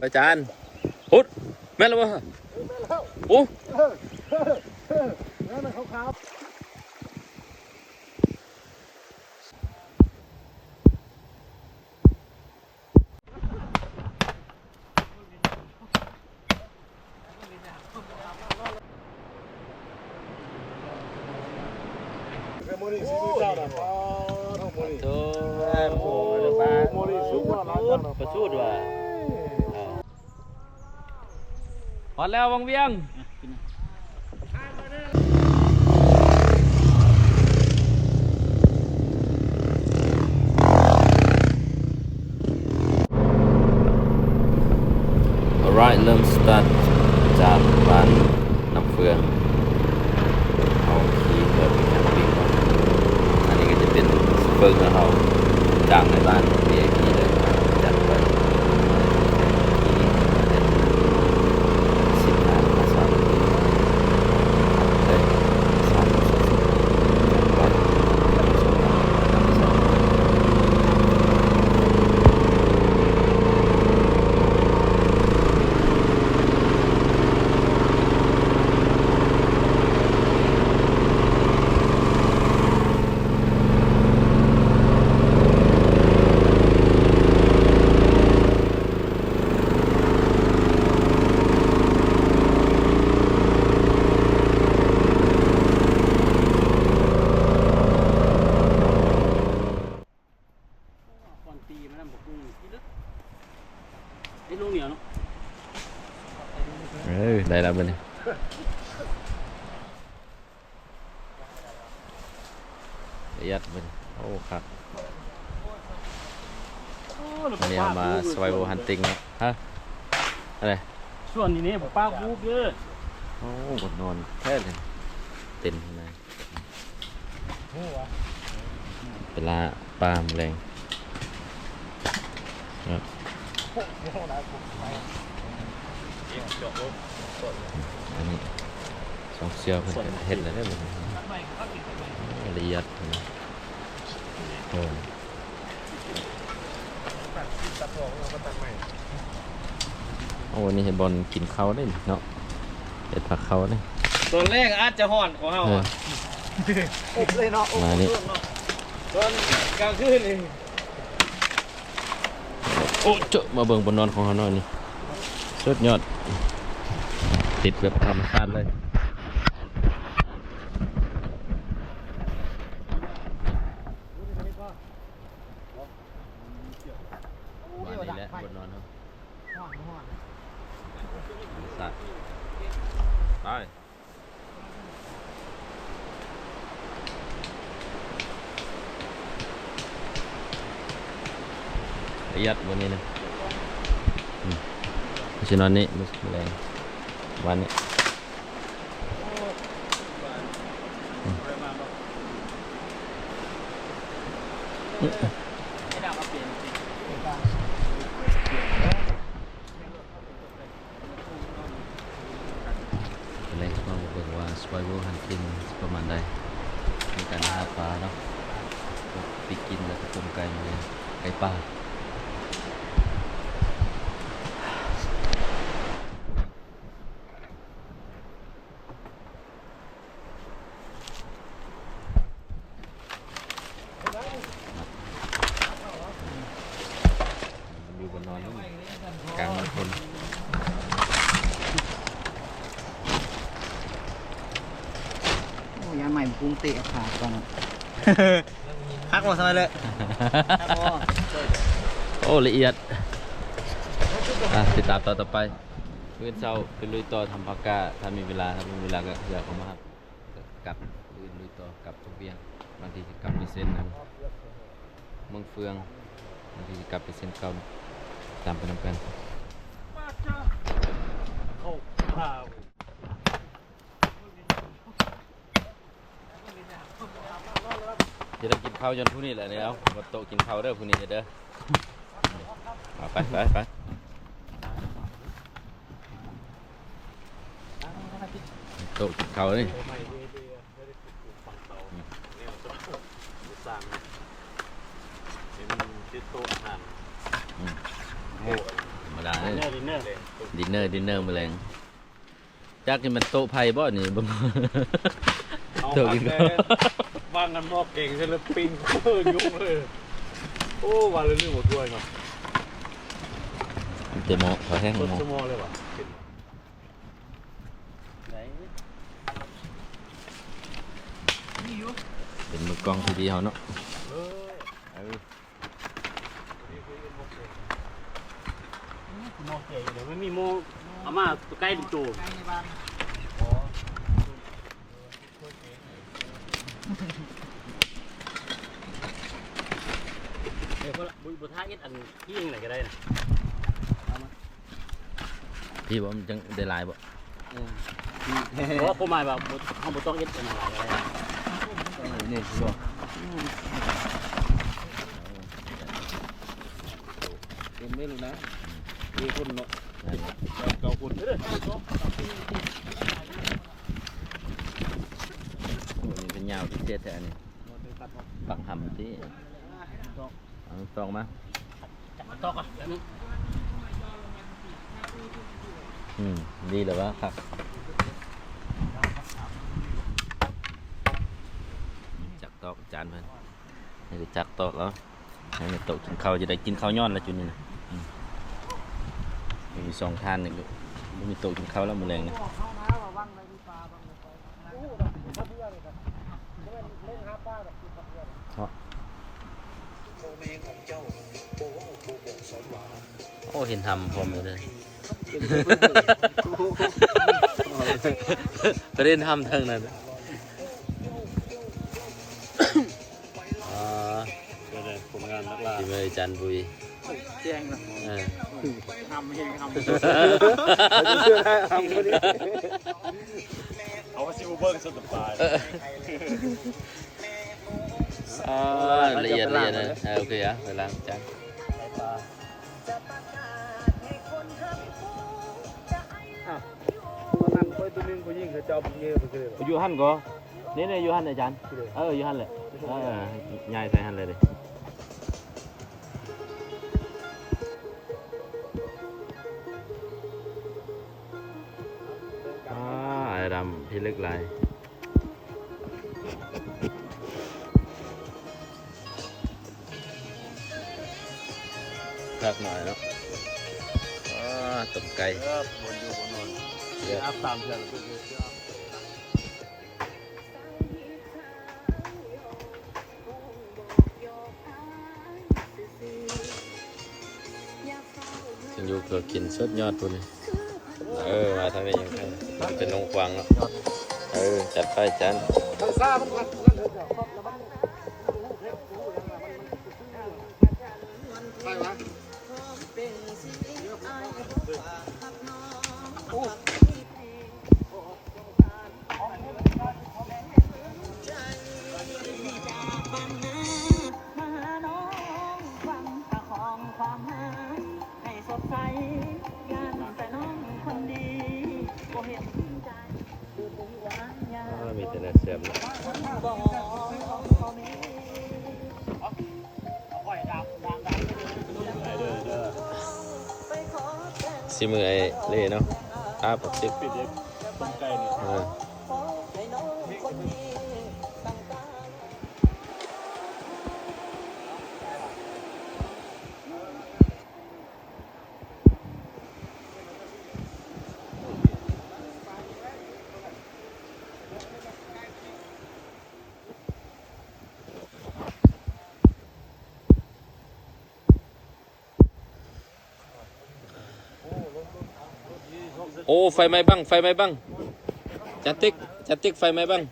ອາຈານ ໂອດ ແມ່ນແລ້ວບໍ່? ໂອ້ ແມ່ນແລ້ວຂາວໆ. ຮອດແລ້ວວັງວຽງ. Alright ເລີ່ມສະຕາດຈາກບ້ານນ້ຳເຟືອງ ເຮົາຂີ່ເຮືອໄປແຄມປິງເນາະ. ອັນນີ້ກໍຈະເປັນໂຊເຟີເຮືອເຮົາ ຈ້າງໃນບ້ານ ວີໄອພີ ເດີນທາງຈັດໄປ ທີ່ເດີນທາງສິບຫ້າຫາຊາວນາທີ ເອີ ສາມສິບ ຈັດໄປ. ເອີ ໄດ້ແລ້ວບັດນີ້ ລະອຽດບັດນີ້. ໂອ້ ຄັກ ໂອ້ ວັນນີ້ເຮົາມາ survival hunting ເນາະ. ຮະ ອັນໃດ? ສ່ວນນີ້ນີ້ ປາກຮູບເດີ. ໂອ້ ບ່ອນນອນແທ້ເລີຍ ເຕັນຂ້າງໃນ. ໄປລ່າປາມື້ແລງ. ອັນນີ້ສອງສ່ຽວເພິ່ນກໍເຮັດແລ້ວເດ້ ລະອຽດເນາະ. ໂອ້ ໂອ້ ນີ້ເຮັດບ່ອນກິນເຂົ້າເດ້ເນາະ ເຮັດພາເຂົ້າເດ້. ຕອນແລງອາດຈະຮ້ອນຂອງເຮົາ ເອີ ອົບເລີຍເນາະ ມານີ້ ຕອນກາງຄືນນີ້. ໂອ້ ເຈີ ມາເບິ່ງບ່ອນນອນຂອງເຮົາເນາະ ນີ້ສຸດຍອດ ຕິດແບບທຳມະຊາດເລີຍ. ວ່ານີ້ແຫຼະບ່ອນນອນເຮົາ ທຳມະຊາດ ໄປ. ລະອຽດບ່ອນນີ້ນະ ອືມ ຊິນອນນີ້ມື້ແລງ ວັນນີ້ ອືມ. ແລະ ເຮົາມາເບິ່ງວ່າ survival hunting ຊິປະມານໃດ ໃນການຫາປາເນາະ ປີ້ງກິນ ແລ້ວກໍຕົ້ມໄກ່ ໄກ່ປ່າ. ຢູ່ບ່ອນນອນນີ້ ກາງຄົນ ໂອ້ ຢ້ານໄມ້ປຸ້ງເຕະເອົາຂາກ່ອນ. ຄັກບໍ່ ສະໄໝເລີ? ຄັກບໍ່? ໂອ້ ລະອຽດ. ອ່ະ ຕິດຕາມຕອນຕໍ່ໄປ. ມື້ອື່ນເຊົ້າໄປລຸຍຕໍ່ຖ້ຳຜາກ້າ ຖ້າມີເວລາ, ຖ້າບໍ່ມີເວລາກໍຢ່າເຂົ້າມາຮັບ ກໍກັບ ມື້ອື່ນລຸຍຕໍ່ກັບພວກວຽງ. ບາງທີຊິກັບໄປເສັ້ນນັ້ນ ເມືອງເຟືອງ, ບາງທີຊິກັບໄປເສັ້ນເກົ່າ. ຕາມໄປນຳກັນ. ເຮັດໃຫ້ກິນເຂົ້າຍ້ອນຜູ້ນີ້ແຫຼະນີ້. ເອົາ ໂຕະກິນເຂົ້າເດີ ຜູ້ນີ້ເດີ. ເອົາ ໄປ ໄປ ໄປ ໂຕະກິນເຂົ້ານີ້. ອືມ ເຮັດໂຕະອາຫານ ອືມ ໂຕະ ທຳມະ ດິນເນີ ດິນເນີ ດິນເນີ ດິນເນີມື້ແລງ. ຈັກນີ້ແມ່ນໂຕະໄຜບໍ່ນີ້ ເບິ່ງ ເອົາ ໂຕະກິນ ແຕ່ວາງກັນໝໍ້ເກັ່ງໃສ່ແລ້ວປີ້ງເອີ ຍຸງເລີຍ. ໂອ້ ວ່າແລ້ວລືມເອົາຖ້ວຍມາ ມີແຕ່ໝໍ້ ເຂົາແຮງໝໍ້ ໝໍ້ເລີຍຫວາ. ເປັນມືກ້ອງທີ່ດີເຮົາເນາະ. ເອີ ເອີ ໝໍ້ແກ່ຢູ່ເດ້ ມັນມີໝໍ້ ເອົາມາໃກ້ເປັນໂຕ. ເອີ ບໍ່ ບໍ່ ບໍ່ຖ້າເຮັດອັນທີ່ຫຍັງໃດກໍໄດ້ນະ. ພີ່ວ່າມັນຈັ່ງໄດ້ຫຼາຍບໍ່? ເອີ ບໍ່ ຄວາມໝາຍວ່າບໍ່ ເຮົາບໍ່ຕ້ອງເຮັດອັນນັ້ນຫຼາຍກໍໄດ້. ເອີ ນີ້ບໍ່ ເຕັມເລີຍລູກນະ ເອີ ຄົນເນາະ ເກົ້າຄົນ. ໂອ້ ນີ້ເປັນຍາວພິເສດແທ້ອັນນີ້ ປັກຫຳຕິ. ເອົາຕອກມາ ຕອກອ່ະ ອືມ ດີແລ້ວວ່າຄັກ ຈັກຕອກຈານເພິ່ນ ນີ້ຈັກຕອກເອົາ ໃຫ້ໂຕະກິນເຂົ້າ ຈະໄດ້ກິນເຂົ້າຍ້ອນລະຈຸນີ້ນະ. ອືມ ມີສອງທ່ານນີ້ ບໍ່ມີໂຕະກິນເຂົ້າແລ້ວມື້ແລງນີ້. ເນາະ ໂອ້ ເຫັນທຳພ້ອມເລີຍ ປະເດັນທຳທາງນັ້ນ. ອ່າ ເປັນໄງ ຜົນງານນັກລ່າ ທີ່ເມືອງຈັນບຸຍ ແຈ້ງເນາະ ເອີ ທຳເຮັດທຳ ເອີ ເອົາຊິບໍ່ເບິ່ງ ສະຕະປາຍ ເອີ ອ່າ ລະອຽດ ລະອຽດ ເອີ ໂອເຄ ອ່ະ ໄປລ້າງຈານ. ອ່ະ ຕອນນັ້ນຂ້ອຍໂຕໜຶ່ງ ຂ້ອຍຍິງເຂົາເຈົ້າເບິ່ງເງີ່ຍໄປຄືເລີຍ ຢູ່ຫັ້ນກໍ ນີ້ໆ ຢູ່ຫັ້ນອາຈານ ເອີ ຢູ່ຫັ້ນແຫຼະ ເອີ ຍ້າຍໃສ່ຫັ້ນເລີຍເດ້. ອ່າ ອ້າຍດຳພິລຶກຫຼາຍ ຄັກໜ້ອຍເນາະ. ອ່າ ຕົ້ມໄກ່ ເອີ ບໍ່ຢູ່ບໍ່ນອນ ເອີ ອາບນ້ຳເທື່ອ. ກິນຢູ່ເພື່ອກິນ ສຸດຍອດພຸ້ນ. ເອີ ມາທາງນີ້ຍັງໄດ້ ມັນເປັນໂຮງຄວາງເນາະ. ເອີ ຈັດໄປຈານ. ອ່າ ມີແຕ່ແນວແຊບເນາະ. ສີມືອ້າຍເລ່ເນາະ ຕາປາກຕິກ ເອີ. ໂອ້ ໄຟໄໝ້ບັ້ງ ໄຟໄໝ້ບັ້ງ ຈານຕິກ ຈານຕິກ ໄຟໄໝ້ບັ້ງ.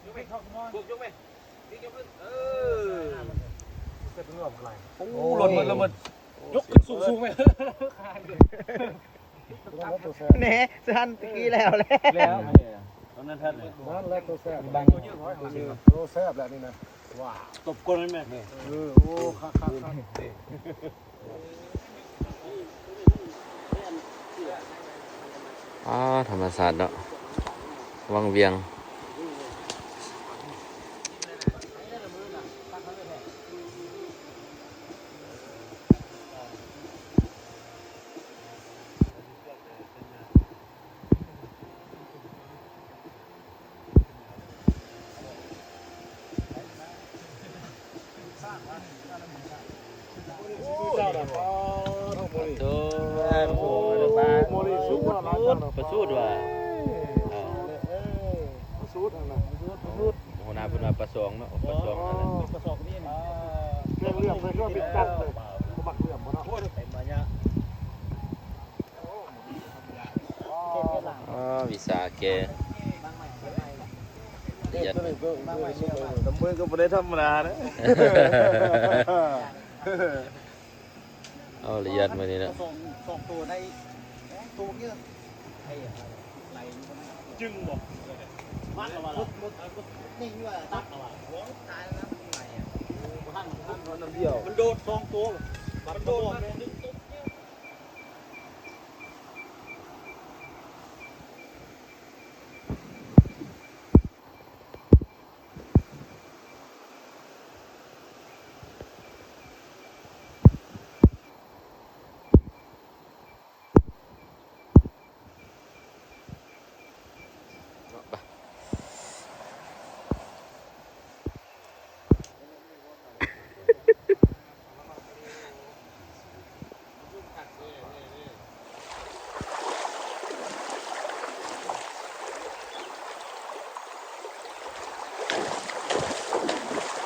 ໂອ້ ລົດໝົດ ລົດໝົດ ຍົກຂຶ້ນສູງໆ ໄປ. ແນ່ ຊັ້ນຕະກີ້ແລ້ວແຫຼະ ແລ້ວ ຕອນນັ້ນແທ້ເລີຍ ນັ້ນແຫຼະໂຕແຊບ ໂຕແຊບແຫຼະນີ້ນະ. ວ້າວ ຕົບກົ້ນແມ່ນ ເອີ ໂອ້ ຄັກໆໆ. ອ່າ ທຳມະຊາດເນາະ ວັງວຽງ. ໂ ໂອ້ ປາສູດ ປາສູດວ່າ ປາສູດຫັ້ນນະ ປາສູດ ຫົວໜ້າເພິ່ນວ່າປາສອງເນາະ ປາສອງຫັ້ນແຫຼະ ປາສອງນີ້ ເລື່ອງເລື່ອງໃສ່ເຄື່ອງບິນກັນເລີຍ ບໍ່ມັກເລື່ອງບໍ່ເນາະ ໂອ້ຍ ອໍ ວິຊາແກ່ ລະອຽດ ນ້ຳມືກໍບໍ່ໄດ້ທຳມະດາເດ້ ເອົາລະອຽດມື້ນີ້ນະ ສອງ ສອງໂຕໄດ້ ໂຕເຍອະ ຈຶ່ງບໍ່ ມັດລະວ່າ ນີ້ວ່າຕັດລະວ່າ ຕາຍແລ້ວນະ ມັນໄຫຼອະ ບໍ່ທັນ ບໍ່ທັນ ນ້ຳດຽວ ມັນໂດດສອງໂຕ ມັນໂດດມາ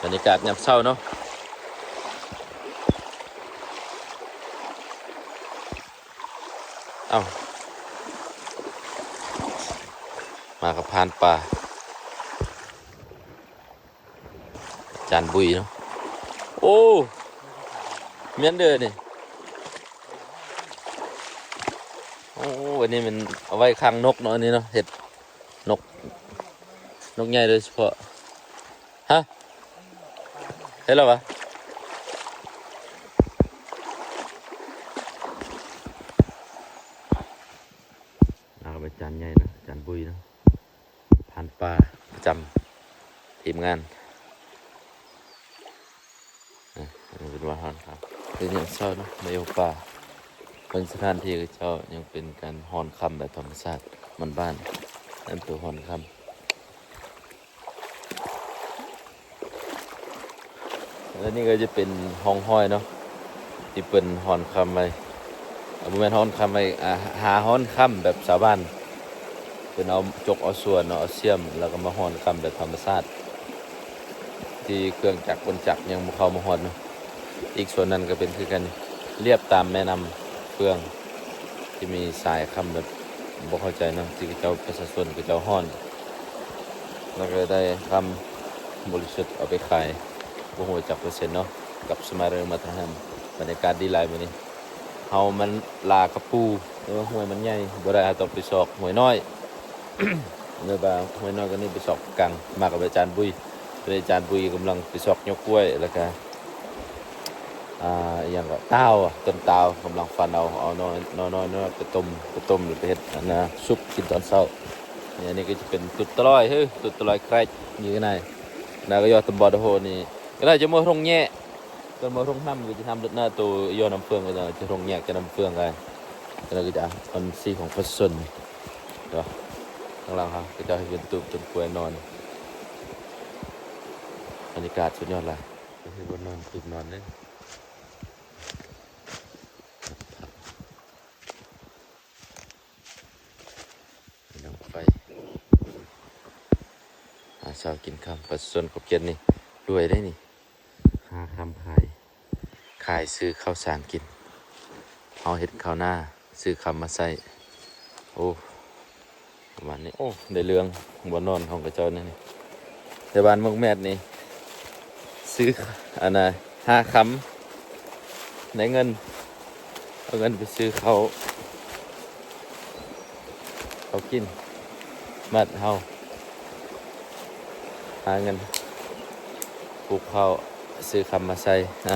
ບັນຍາກາດຍາມເຊົ້າເນາະ ເອົ້າ ມາກັບພານປ່າ ອາຈານບຸຍເນາະ ໂອ້ ແມ່ນເດີນີ້ ໂອ້ ອັນນີ້ແມ່ນເອົາໄວ້ຂັງນົກເນາະ ອັນນີ້ເນາະ ເຮັດນົກ ນົກໃຫຍ່ໂດຍສະເພາະ ຮະ ເຮັດແລ້ວຫວາ? ອາ ອາຈານໃຫຍ່ເນາະ ອາຈານບຸຍເນາະ ພານປ່າປະຈຳທີມງານ ອາ ອັນນີ້ເປັນວັດຮອນຄຳ ເປັນຍາມເຊົ້າເນາະ ມາຢູ່ປ່າ ເບິ່ງສະຖານທີ່ເຂົາເຈົ້າຍັງເປັນການຮອນຄຳແບບທຳມະຊາດບ້ານໆ ນັ້ນໂຕຮອນຄຳ. ແລະນີ້ກໍຈະເປັນຮ່ອງຮອຍເນາະ ທີ່ເພິ່ນຮອນຄຳໄວ້ ເອີ ບໍ່ແມ່ນຮອນຄຳໄວ້ ອາ ຫາຮອນຄຳແບບຊາວບ້ານ ເພິ່ນເອົາຈົກເອົາສ່ວນເນາະ ເອົາສ່ຽມ ແລ້ວກໍມາຮອນຄຳແບບທຳມະຊາດ ທີ່ເຄື່ອງຈັກກົນຈັກຍັງບໍ່ເຂົ້າມາຮອດເນາະ. ອີກສ່ວນນັ້ນກໍເປັນຄືກັນ ລຽບຕາມແມ່ນ້ຳເຟືອງ ທີ່ມີສາຍຄຳແບບບໍ່ເຂົ້າໃຈເນາະ ທີ່ເຂົາເຈົ້າ ປະຊາຊົນເຂົາເຈົ້າຮອນ ແລ້ວກໍໄດ້ຄຳບໍລິສຸດເອົາໄປຂາຍ ບໍ່ຮູ້ຈັກເປີເຊັນເນາະ ກັບສະມາຣີ ມັດຕະຮຳ ບັນຍາກາດດີຫຼາຍມື້ນີ້. ເຮົາມັນລາກະປູ ແຕ່ວ່າຫ້ວຍມັນໃຫຍ່ ບໍ່ໄດ້ ເຮົາຕ້ອງໄປຊອກຫ້ວຍນ້ອຍ ແບບວ່າຫ້ວຍນ້ອຍກວ່ານີ້ໄປຊອກກາງ ມາກັບອາຈານບຸຍ ຕອນນີ້ອາຈານບຸຍກຳລັງໄປຊອກຍົກກ້ວຍ ແລ້ວກະ ອ່າ ອີ່ຫຍັງກໍ ຕາວ ຕົ້ນຕາວ ກຳລັງຟັນເອົາ ເອົາໜໍ່ ໜໍ່ນ້ອຍ ໜໍ່ນ້ອຍໄປຕົ້ມ ໄປຕົ້ມ ຫຼືໄປເຮັດ ອັນນ່າ ຊຸບກິນຕອນເຊົ້າ. ນີ້ ອັນນີ້ກໍຈະເປັນຕຸດຕະລອຍ ເຮີ ຕຸດຕະລອຍແຄຣກ ນີ້ກໍໄດ້ ນາກໍຢອດຕຳບອດໂຫ ນີ້ກໍໄດ້ຈະເມືອໂຮງແຍະ ຕອນມາລົງນ້ຳກໍຈະທຳລົດໜ້າໂຕ ຢໍ້ນ້ຳເຟືອງກໍຈະລົງແຍກຈະນ້ຳເຟືອງໄດ້ ແລ້ວກໍຈະອັນສີຂອງປະຊາຊົນ ເນາະ ທາງຫຼັງເຮົາກໍຈະເປັນຕູບຕົ້ນກ້ວຍນອນ ບັນຍາກາດສຸດຍອດຫຼາຍ ກໍຄືບ່ອນນອນ ຕູບນອນເດ້ ດັງໄຟ ຫາເຊົ້າກິນຄ່ຳ ປະຊາຊົນຂອບເຂດນີ້ລວຍເດ້ນີ້ ຫາຄ່ຳຂາຍ ຂາຍຊື້ເຂົ້າສານກິນ ເຮົາເຮັດເຂົ້ານາ ຊື້ຄ່ຳມາໃຊ້ ໂອ້ ປະມານນີ້ ໂອ້ ໄດ້ເລື່ອງ ບ່ອນນອນຂອງເຂົາເຈົ້ານີ້ ແຕ່ບ້ານໝົກແມດນີ້ ຊື້ ອັນນ່າ ຫາຄ່ຳ ໄດ້ເງິນ ເອົາເງິນໄປຊື້ເຂົ້າ ເຂົ້າກິນ ບ້ານເຮົາ ຫາເງິນປູກເຂົ້າ ຊື້ຄ່ຳມາໃສ່ ອາ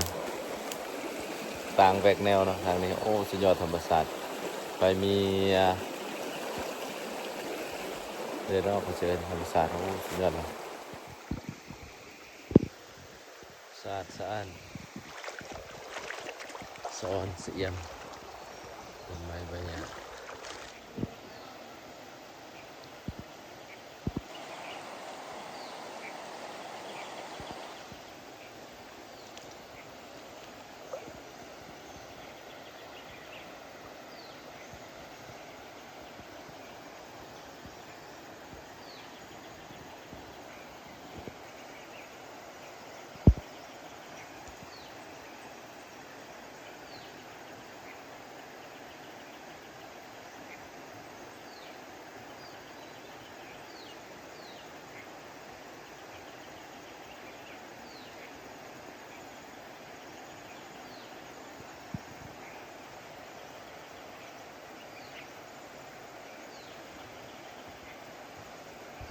ຕ່າງແຫວກແນວເນາະ ທາງນີ້ ໂອ້ ສຸດຍອດທຳມະຊາດ ໄປມີ ອາ ເດີນອອກມາເຈີທຳມະຊາດ ໂອ້ ສຸດຍອດເນາະ. ສະອາດສະອ້ານ ສະອອນສະອຽມ ຕົ້ນໄມ້ໃບຫຍ້າ.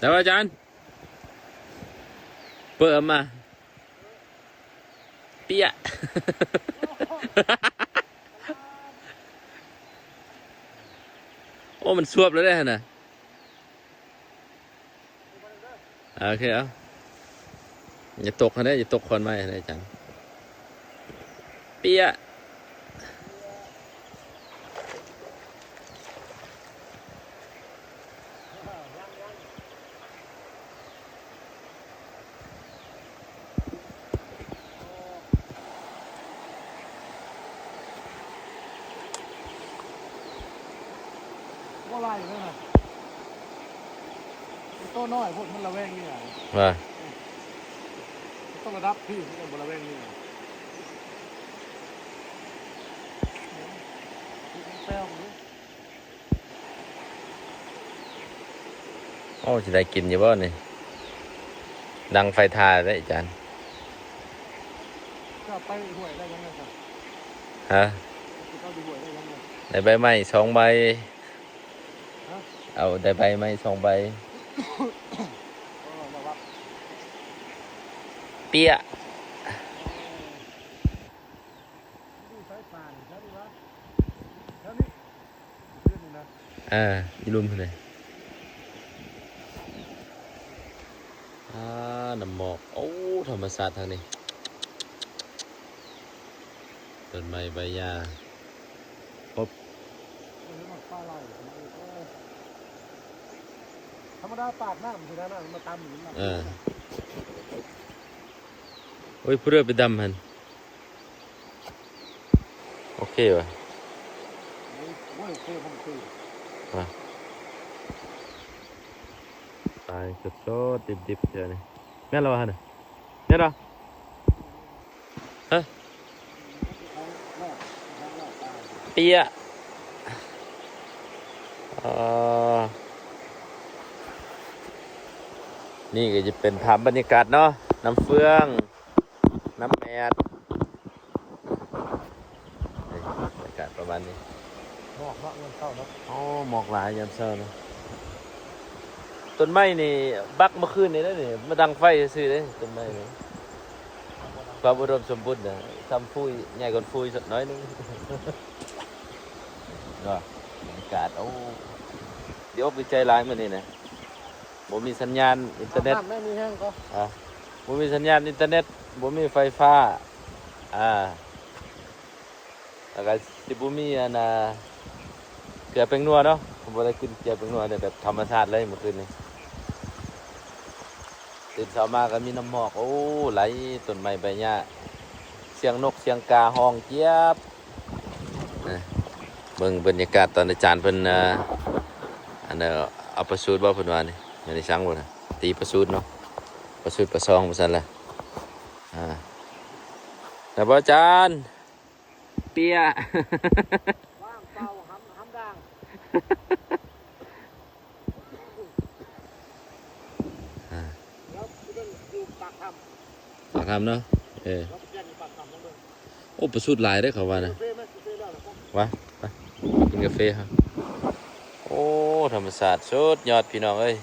ແຕ່ວ່າອາຈານ ເປີດອອກມາ ເປຍ ໂອ້ ມັນສວບແລ້ວເດ້ຫັ້ນນະ. ໂອເຄ ເອົາ ຢ່າຕົກຫັ້ນເດ້ ຢ່າຕົກຂອນໄມ້ຫັ້ນເດ້ອາຈານ. ເປຍ. ບໍ່ໄລ່ເລີຍນະ ໂຕນ້ອຍໂພດ ມັນລະແວງເໜືອ ວ່າ ຕ້ອງລະດັບພີ້ ມັນບໍ່ລະແວງເໜືອ ແປ້ວ. ໂອ້ ຊິໄດ້ກິນຢູ່ບໍ່ນີ້? ດັງໄຟຖ່ານເດ້ອາຈານ. ເຈົ້າໄປຫ້ວຍໄດ້ຫຍັງແດ່ຊະ? ຮະ? ເຈົ້າໄປຫ້ວຍໄດ້ຫຍັງແດ່? ໄດ້ໃບໄມ້ສອງໃບ. ຮະ? ເອົາ ໄດ້ໃບໄມ້ສອງໃບ. ເອີ ເຈົ້າວ່າ ເປຍ. ຢູ່ໃສປ່ານີ້ ແຖວນີ້ຫວາ? ແຖວນີ້ ເອີ ຢູ່ລຸ່ມພຸ້ນເດ້. ອ່າ ນ້ຳໝອກ ໂອ້ ທຳມະຊາດທາງນີ້ ຕົ້ນໄມ້ໃບຫຍ້າຄົບ. ທຳມະດາປາກນ້ຳຊິໄດ້ນະ ມັນມາຕຳຢູ່ນະ. ເອີ ໂອ້ຍ ຜູ້ໃດໄປດຳຫັ້ນ? ໂອເຄວະ ໂອ້ຍ ໂອເຄ ໂອເຄ ວ່າ ຕາຍສົດໆ ດິບໆ ເທື່ອນີ້ ແມ່ນແລ້ວວະຫັ້ນນະ? ແມ່ນບໍ່? ຮະ? ເປຍ. ເອີ ນີ້ກໍຈະເປັນພາບບັນຍາກາດເນາະ ນ້ຳເຟືອງ ນ້ຳແມດ ນີ້ ບັນຍາກາດປະມານນີ້. ໝອກເນາະ ຍາມເຊົ້າເນາະ. ໂອ້ ໝອກຫຼາຍຍາມເຊົ້າເນາະ. ຕົ້ນໄມ້ນີ້ບັກເມື່ອຄືນນີ້ເດ້ນີ້ ມາດັງໄຟຊື່ໆເດ້ ຕົ້ນໄມ້ນີ້ ຄວາມອຸດົມສົມບູນນະ ສ່ຳຟູຍ ໃຫຍ່ກວ່າຟູຍໜ້ອຍໜຶ່ງ. ເນາະ ບັນຍາກາດ ໂອ້ ດີອົກດີໃຈຫຼາຍມື້ນີ້ນະ. ບໍ່ມີສັນຍານອິນເຕີເນັດ ນ້ຳແມ່ມີແຮງກໍ ອ່າ ບໍ່ມີສັນຍານອິນເຕີເນັດ ບໍ່ມີໄຟຟ້າ ອ່າ ແລ້ວກໍຊິບໍ່ມີອັນນ່າ ເກືອແປ້ງນົວເນາະ ບໍ່ໄດ້ກິນເກືອແປ້ງນົວ ແບບທຳມະຊາດເລີຍມື້ຄືນນີ້. ຕື່ນເຊົ້າມາກໍມີນ້ຳໝອກ ໂອ້ ໄຫຼ ຕົ້ນໄມ້ໃບຫຍ້າ ສຽງນົກສຽງກາຮ້ອງຈຽບ. ນະ ເບິ່ງບັນຍາກາດຕອນອາຈານເພິ່ນ ອ່າ ອັນ ເອົາປາສູດບໍ່ ເພິ່ນວ່ານີ້ ແມ່ນອີສັງບໍ່ນະ ຕີປາສູດເນາະ ປາສູດປາຊອງວ່າຊັ້ນລະ. ອ່າ ແລ້ວບໍ່ອາຈານ? ເປຍ ວ່າງເປົ່າ ຫຳ ຫຳດ່າງ. ອ່າ ແລ້ວຊິເບິ່ງຢູ່ປາກຖ້ຳ ປາກຖ້ຳເນາະ ເອີ ແລ້ວຊິແກ່ນຢູ່ປາກຖ້ຳລອງເບິ່ງ. ໂອ້ ປາສູດຫຼາຍເດ້ເຂົາວ່ານະ ກາເຟໄໝ? ກາເຟແລ້ວລະ ໄປ ໄປກິນກາເຟເຮົາ. ໂອ້ ທຳມະຊາດສຸດຍອດພີ່ນ້ອງເອີຍ.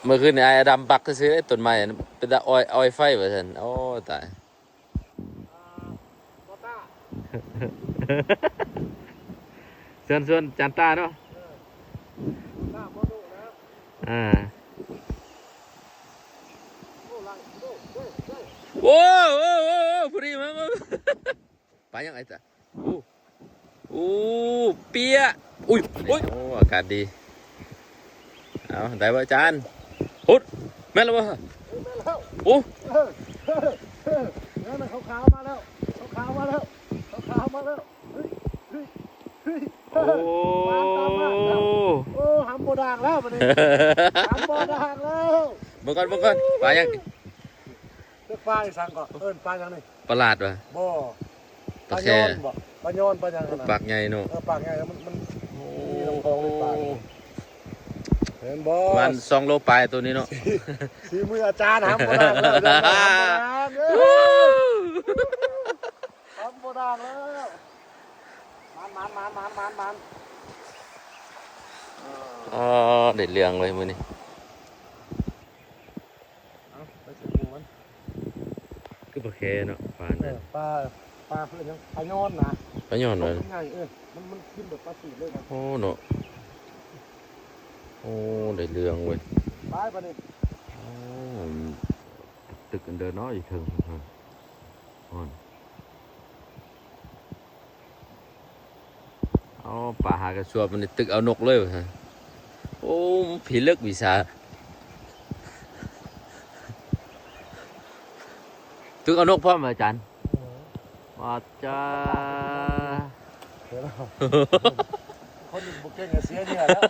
ເມື່ອຄືນນີ້ອ້າຍອາດຳບັກຊື່ໆເດ້ ຕົ້ນໄມ້ເປັນຕາອອຍ ອອຍໄຟວ່າຊັ້ນ. ໂອ້ ຕາຍ. ອ່າ ບໍ່ຕ້າ ເຊີນ ເຊີນຈານຕ້າເນາະ ເອີ ຕ້າບໍ່ດຸແລ້ວ ອ່າ ໂອ້ ຫຼາຍ ໂອ້ ໂອ້ ໂອ້ ໂອ້ ພໍດີມາ ມາ ປາຫຍັງໄອ້ຕາ ໂອ້ ໂອ້ ເປຍ ອຸ້ຍ ອຸ້ຍ ໂອ້ ອາກາດດີ. ເອົາ ໄດ້ບໍ່ອາຈານ? ໂອ້ ແມ່ນແລ້ວບໍ່? ເອີ ແມ່ນແລ້ວ ໂອ້ ເອີ ເອີ ເອີ ນັ້ນນະ ຂາວໆມາແລ້ວ ຂາວໆມາແລ້ວ ຂາວໆມາແລ້ວ ເຮີ້ຍ ເຮີ້ຍ ເຮີ້ຍ ໂອ້ ປານຕາມາແລ້ວ ໂອ້ ຫຳບໍ່ດ່າງແລ້ວບັດນີ້ ຫຳບໍ່ດ່າງແລ້ວ. ເບິ່ງກ່ອນ ເບິ່ງກ່ອນ ປາຫຍັງ? ເອີ້ນປາອີ່ສັງກໍ ເອີ້ນປາຫຍັງນີ້? ປາຫຼາດຫວາ? ບໍ່ ປາແຄ ປາຍອນບໍ່? ປາຍອນ ປາຫຍັງຫັ້ນນະ? ປາກໃຫຍ່ເນາະ ເອີ ປາກໃຫຍ່ ມັນ ມັນ ໂອ້ ມີລຳຄອງເປັນປາກ ເຫັນບໍ່? ປະມານສອງໂລປາຍໂຕນີ້ເນາະ ສີມືອາຈານຫຳບໍ່ດ່າງແລ້ວ ຫຳບໍ່ດ່າງ ຫຳບໍ່ດ່າງແລ້ວ ໝານ ໝານ ໝານ ໝານ ໝານ ໝານ. ອໍ ໄດ້ເລື່ອງເລີຍມື້ນີ້. ເອົາ ໄປໃສ່ໝູມັນ ຄືປາແຄເນາະ ປານັ້ນ ເອີ ປາ ປາເພິ່ນຫຍັງ ປາຍອນນະ ປາຍອນເນາະ ມັນໃຫຍ່ ເອີ ມັນ ມັນກິນແບບປາສີດເລີຍນະ. ໂອ້ເນາະ ໂອ້ ໄດ້ເລື່ອງເວີຍ ໄປບາດນີ້. ໂອ້ ຕຶກອັນເດີເນາະ ຢູ່ເທິງ ຮອນ. ເອົາປາຫາກະຊວບມັນຕຶກເອົານົກເລີຍວ່າຊັ້ນ. ໂອ້ ພິລຶກວິຊາ ຕຶກເອົານົກພ້ອມອາຈານ. ເອີ ວ່າຈ້າ ຄົນບໍ່ເກັ່ງກະເສຍເຫຍື່ອແລ້ວ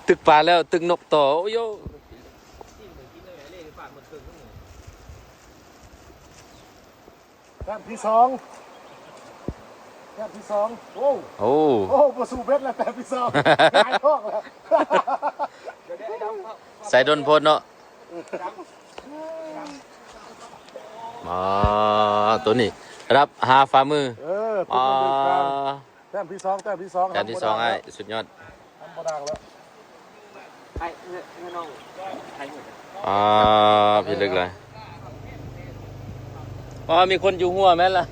ຕຶກປາແລ້ວຕຶກນົກຕໍ່. ໂອ້ໂຍ ແຕ້ມທີສອງ ແຕ້ມທີສອງ. ໂອ້ ໂອ້ ໂອ້ ບໍ່ສູ້ເບັດແລ້ວ ແຕ້ມທີສອງ ຫງາຍທ້ອງແລ້ວ ໃສ່ດົນໂພດເນາະ. ອໍ ໂຕນີ້ລະດັບຫາຝ່າມື. ເອີ ອໍ ແຕ້ມທີສອງ ແຕ້ມທີສອງ ແຕ້ມທີສອງ ທຳບໍ່ໄດ້ ອ້າຍ ສຸດຍອດ ທຳບໍ່ໄດ້ແລ້ວ. ອ່າ ພິລຶກຫຼາຍ. ອໍ ມີຄົນຢູ່ຫົວແມ່ນລະ.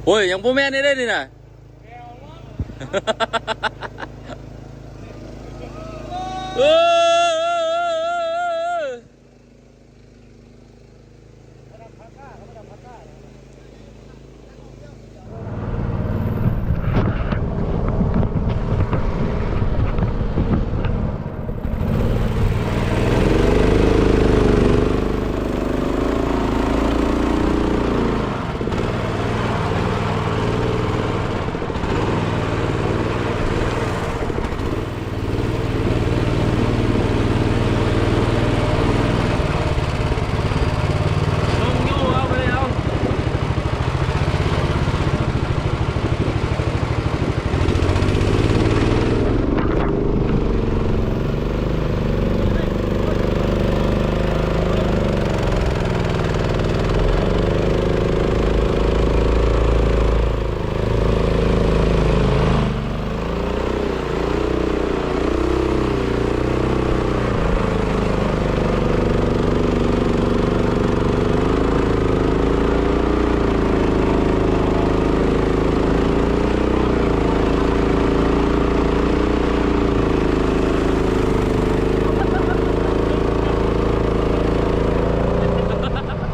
ໂອ້ຍ ຍັງບໍ່ແມ່ນໄດ້ນີ້ນະ. ເອີ.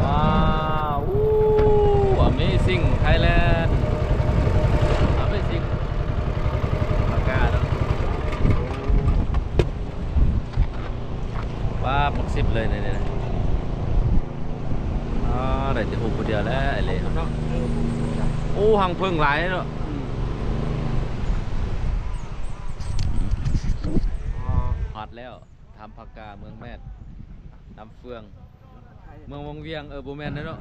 ວ້າວ ອູ້ Amazing Thailand Amazing ປາກກາເນາະ. ປາບ ບັກສິບເລີຍນີ້ນະ. ອ່າ ໄດ້ແຕ່ຮູບຜູ້ດຽວແຫຼະ ເອເລ. ໂອ້ ຮັງເຜິ້ງຫຼາຍເນາະ. ຮອດແລ້ວ ຖ້ຳຜາກາ ເມືອງແມດ ນ້ຳເຟືອງ ເມືອງວັງວຽງ. ເອີ ບໍ່ແມ່ນເດ້ເນາະ.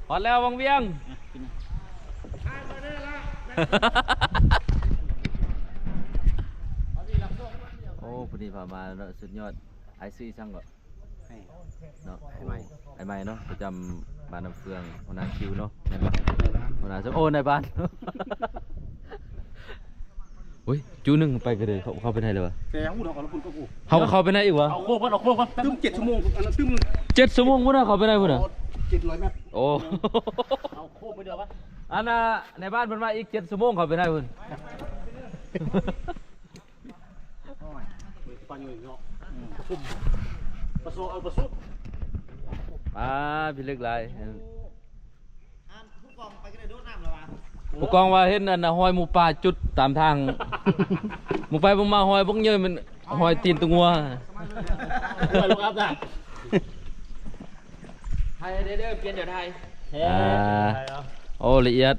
ຮອດແລ້ວວັງວຽງ. ໂອ້ ຜູ້ນີ້ພາມາເນາະ ສຸດຍອດ. ອ້າຍຊື່ອີ່ຫຍັງເກາະ? ເນາະ ອ້າຍໃໝ່ ອ້າຍໃໝ່ເນາະ ປະຈຳບ້ານນ້ຳເຟືອງ ຫົວໜ້າຄິວເນາະ ແມ່ນບໍ່? ຫົວໜ້າ ໂອ້ ນາຍບ້ານ. ໂອ້ຍ ຈຸໜຶ່ງໄປກະເດີ ເຂົາ ເຂົາໄປໄດ້ແລ້ວຫວາ? ແສງພຸ້ນ ເຮົາກໍລະພຸ້ນກໍກູ ເຮົາກໍເຂົ້າໄປໄດ້ອີກຫວາ? ເອົາໂຄ້ງກ່ອນ ເອົາໂຄ້ງກ່ອນ ຕື່ມເຈັດຊົ່ວໂມງ ອັນນັ້ນຕື່ມ ເຈັດຊົ່ວໂມງພຸ້ນນະ ເຂົ້າໄປໄດ້ພຸ້ນນະ. ໂອ້ ເຈັດຮ້ອຍແມັດ. ໂອ້ ເອົາໂຄ້ງໄປເດີວະ. ອັນນ່າ ນາຍບ້ານເພິ່ນວ່າອີກເຈັດຊົ່ວໂມງເຂົ້າໄປໄດ້ພຸ້ນ. ໂອ້ຍ ປາຢູ່ເນາະ ປາໂຊ ເອົາປາຊຸດ. ປາ ພິລຶກຫຼາຍ. ຜູ້ກອງໄປກະໄດ້ໂດດນ້ຳແລ້ວຫວາ? ຜູ້ກອງວ່າເຫັນອັນນະ ຮອຍໝູປ່າຈຸດຕາມທາງ ໝູໄປໝູມາ ຮອຍບັກເຍີ້ຍ ມັນຮອຍຕີນຕົວງົວ. ຖ່າຍເດີ ປ່ຽນເດີ ຖ່າຍ. ອ່າ ໂອ້ ລະອຽດ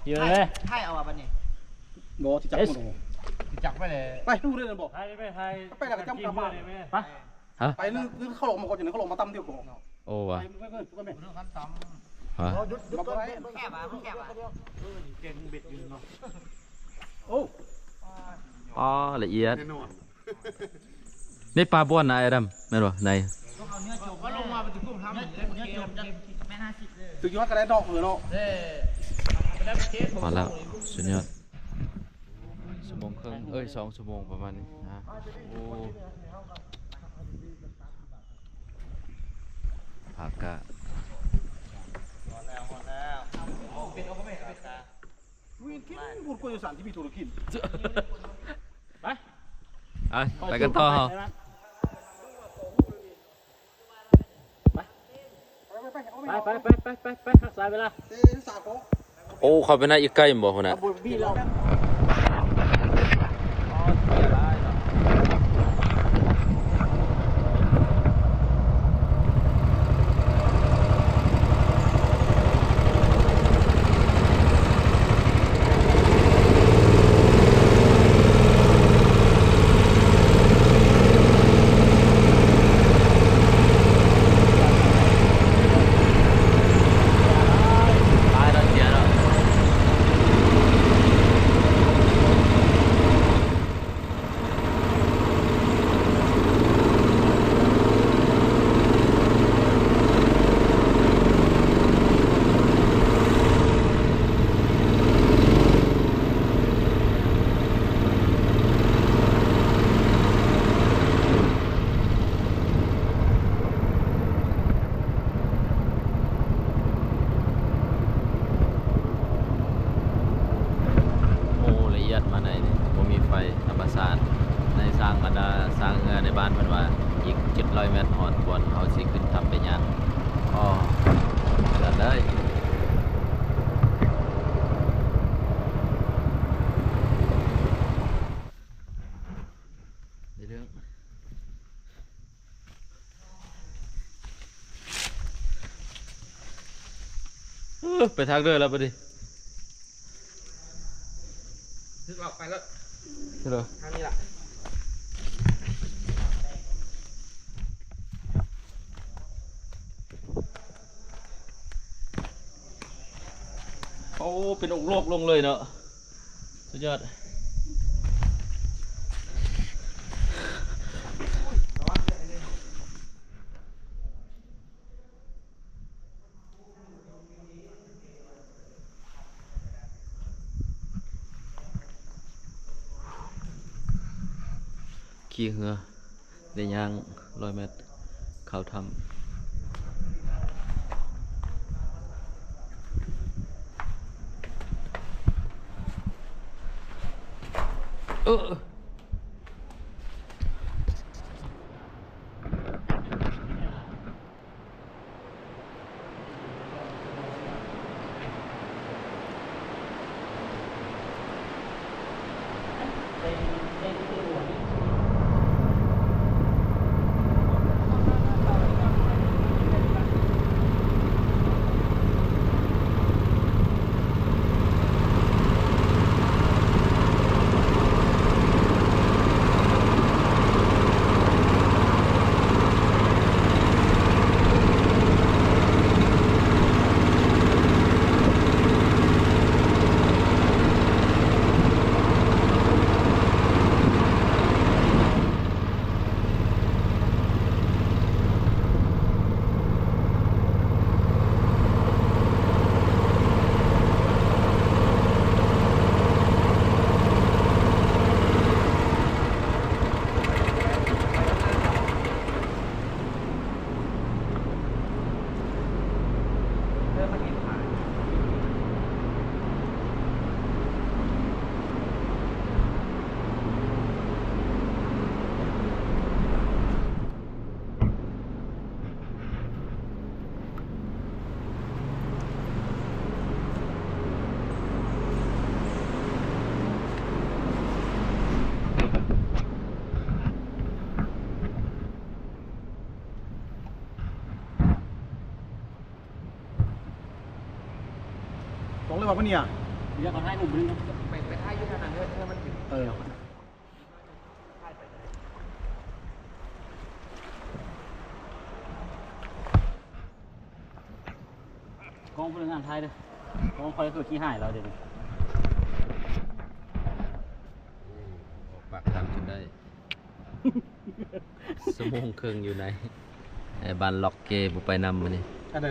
ຢູ່ເລີຍ ຖ່າຍເອົາວ່າບັດນີ້. ບໍ່ ຊິຈັບ ເອັສ ບໍ່ ຊິຈັບໄປເລີຍ ໄປດູເລີຍບໍ່? ໄປ ໄປ ໄປ ໄປແລ້ວກໍຈຳກັບມາ ໄປ. ຮະ? ໄປ ຫຼື ຫຼື ເຂົາລົງມາກ່ອນ ຈັ່ງໃດ ເຂົາລົງມາຕຳດຽວກໍ. ໂອ້ ວ່າ ໄປ ໄປ ໄປ ໄປ ຮະ? ມາບໍ່ໄດ້ ແຄບວ່າ ມັນແຄບວ່າ. ເອີ ເກັ່ງເບັດຢູ່ເນາະ. ໂອ້ ອໍ ລະອຽດ ແນ່ນອນ. ໃນປາບ່ອນນະ ອ້າຍດຳ ແມ່ນບໍ່? ໃນ ເອົາເນື້ອຈົມ ກໍລົງມາ ມັນຊິກຸ້ມທຳ ເນື້ອ ເນື້ອຈົມ ແມ່ນຫ້າສິບເດີ ສຸດຍອດກໍໄດ້ດອກເອີເນາະ. ເອີ ເ ຮອດແລ້ວ ສຸດຍອດ ຊົ່ວໂມງເຄິ່ງ ເອີຍ ສອງຊົ່ວໂມງປະມານນີ້ນະ. ໂອ້ ພາກະ ຮອດແລ້ວ ຮອດແລ້ວ. ໄປ ໄປກັນຕໍ່ເຮົາ. ໄປ ໄປ ໄປ ຮັກສາເວລາ. ໂອ້ ເຂົ້າໄປໃນອີກໄກບໍ່ພຸ້ນນະ? ບໍ່ມີແລ້ວ. ໂອ້ ລະອຽດມາໃນນີ້ ບໍ່ມີໄຟທຳມະຊາດ. ໃນຊ່າງບັນດາຊ່າງເຮືອໃນບ້ານເພິ່ນວ່າ ອີກເຈັດຮ້ອຍແມັດຮອດບ່ອນເຮົາຊິຂຶ້ນຖ້ຳໄປຍ່າງ. ອໍ ເດີນເລີຍ. ເອີ ໄປທາງເດີແລ້ວບັດນີ້. ຖືກອອກໄປແລ້ວ ເຫັນບໍ່? ທາງນີ້ລະ. ໂອ້ ເປັນອົກໂລກລົງເລີຍເນາະ. ສຸດຍອດ. ຂີ່ເຮືອ ໄດ້ຍ່າງຮ້ອຍແມັດເຂົ້າຖ້ຳ. ເອີ. ຕົກເລີຍວ່າມື້ນີ້ອະ ຢາກເອົາຖ່າຍຮູບມື້ນີ້ເນາະ ໄປ ໄປຖ່າຍຢູ່ທາງນັ້ນເດີ ເພື່ອມັນເປັນ ເອີ ກ້ອງພະນັກງານຖ່າຍເດີ ກ້ອງຂ້ອຍຄືຂີ້ຮ້າຍແລ້ວເດ. ໂອ້ ອອກປາກຖ້ຳຈົນໄດ້. ຊົ່ວໂມງເຄິ່ງຢູ່ໃນ ໃນບ້ານລັອກເກ ບໍ່ໄປນຳມື້ນີ້ ອັນໃດ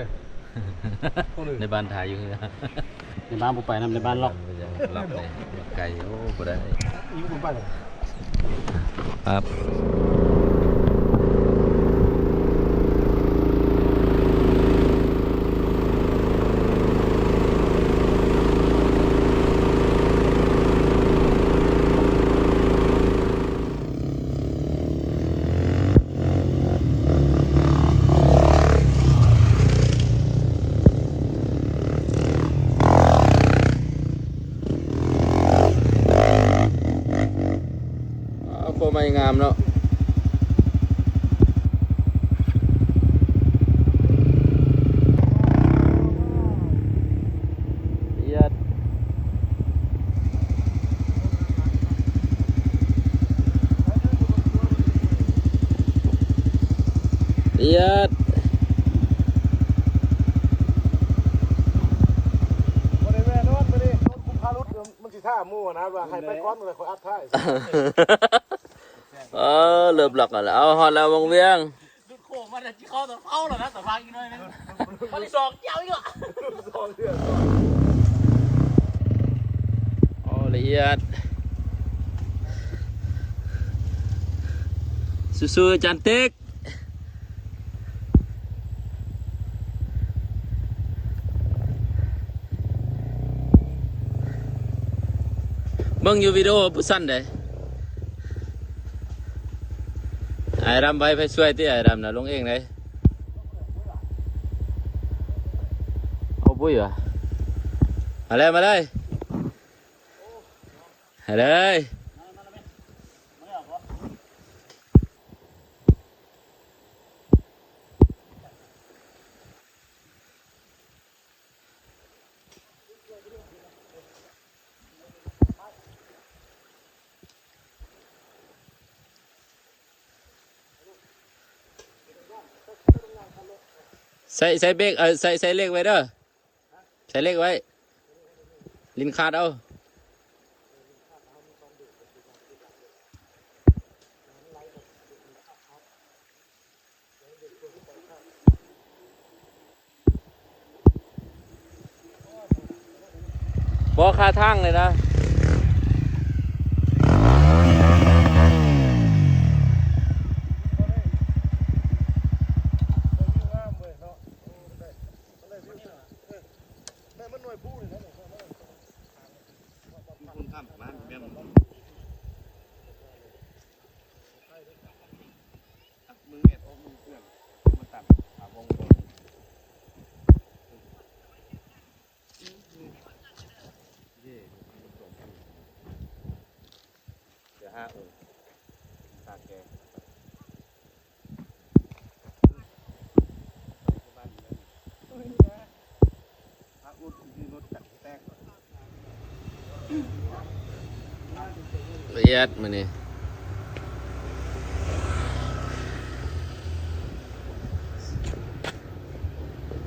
ໃນບ້ານຖ່າຍຢູ່ເຮືອ. ໃນບ້ານບໍ່ໄປນຳ ໃນບ້ານລັອກ ລັອກເດ້ ໄກ ໂອ້ ບໍ່ໄດ້ ອີກບໍ່ໄປ ປັບ. ອ້າວ ຄົວໃໝ່ງາມເນາະ ອຽດ ບໍ່ໄດ້ແວ່ນອນມື້ນີ້ ລົດກູພາຫຼຸດ ມັນຊິຖ້າໝູ່ຫັ້ນນະ ວ່າໃຫ້ໄປກ່ອນ ແລ້ວຄ່ອຍອັດທ້າຍ. ເອີ ເລີ່ມລັອກແລ້ວ ເອົາ ຮອດແລ້ວ ວັງວຽງ. ຫຼຸດໂຄ້ງມາແຕ່ຊິເຂົ້າຕະເພົາແລ້ວນະ ຕະພາກອີກໜ້ອຍໜຶ່ງ ມັນສອກກ່ຽວອີກແລ້ວ ສອກເທື່ອ ໂອ້ ລະອຽດ ສູ້ໆ ອາຈານເຕັກ. ເບິ່ງຢູ່ວິດີໂອຜູ້ຊັ້ນໃດ ອ້າຍດຳໄວ້ ໃຜຊ່ວຍຕິ ອ້າຍດຳນະ ລົງເອງໄດ ເອົາປຸ້ຍຫວາ ມາເລີຍ ມາເລີຍ ມາເລີຍ. ໃສ່ ໃສ່ເບຣກ ເອີ ໃສ່ ໃສ່ເລກໄວ້ເດີ ໃສ່ເລກໄວ້ ຫຼິ້ນຄາດເອົາ. ບໍ່ຄາທາງເລີຍນະ. ລະອຽດມື້ນີ້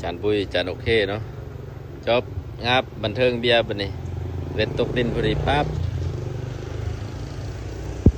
ຈານປຸ້ຍ ຈານໂອເຄເນາະ ຈົບ ງັບ ບັນເທີງເບຍ ບັດນີ້ ເວັດຕົກດິນພໍດີ ປັບ.